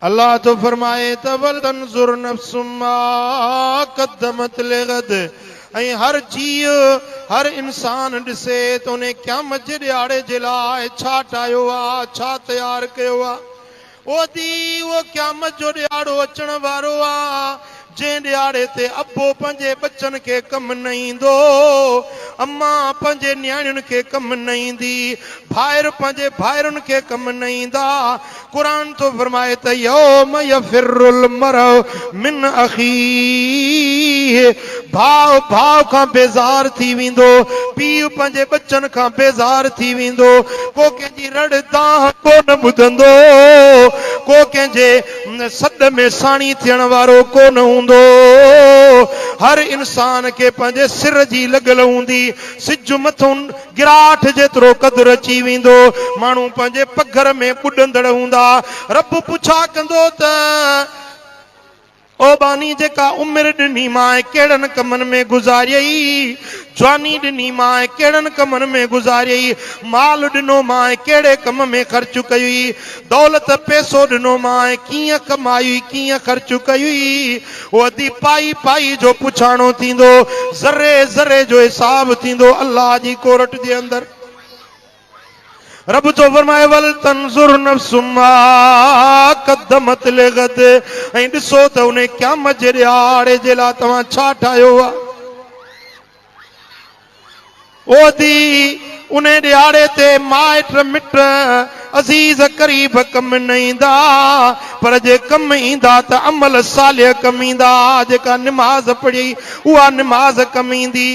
الله ٿو فرمائي ته ولتنظر نفس ما قدمت لغد ۽ هر جيء، هر انسان ڏسي ته انهي قيامت جي ڏهاڙي جي لاء ڇا ٺاهيو آ، ڇا تيار ڪيو آ. او ادي اهو قيامت جو ڏهاڙو اچڻ وارو آ، جنهن ڏهاڙي تي ابو پنهنجي ٻچن کي ڪم نه ايندو، امان پنهنجي نياڻين کي ڪم نه ايندي، ڀائر پنهنجي ڀائرن کي ڪم نه ايندا. قرآن ٿو فرمائي ته يوم يفر المرء من اخيه ڀاء ڀاء کان بيزار ٿي ويندو، پيء پنهنجي ٻچن کان بيزار ٿي ويندو، ڪو ڪنهن جي رڙ دانهن ڪو نه ٻڌندو، ڪو ڪنهن جي سڏ ۾ ساڻي ٿيڻ وارو ڪو نه هوندو. هر انسان کي پنهنجي سر جي لڳل هوندي. سج مٿئون گراٺ جيترو قدر اچي ويندو. ماڻهو پنهنجي پگهر ۾ ٻڏندڙ هوندا. رب پڇا ڪندو ته. او ٻانهي جيڪا عمر ڏني مانء ڪهڙن ڪمن ۾ گذاريئي، جواني ڏني مانء ڪهڙن ڪمن ۾ گذاريئي، مال ڏنو مانء ڪهڙي ڪم ۾ خرچ ڪيئي، دولت پئسو ڏنو مانء ڪيئن ڪمايئي ڪيئن خرچ ڪيئي. او ادي پائي پائي جو پڇاڻو ٿيندو، ذري ذري جو حساب ٿيندو الله جي ڪورٽ جي اندر. رب ٿو فرمائي ولتنظر نفس ما قدمت لغد ۽ ڏسو ته ان قيامت جي ڏهاڙي جي لاء توهان ڇا ٺاهيو آهي. او ادي ان ڏهاڙي تي مائٽ مٽ عزيز قريب ڪم نه ايندا پر جي ڪم ايندا ته عمل صالح ڪم ايندا جيڪا نماز پڙهي اها نماز ڪم ايندي.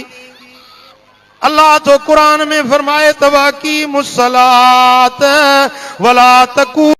الله ٿو قرآن ۾ فرمائي ته واقيموا الصلاة ولا تڪونوا.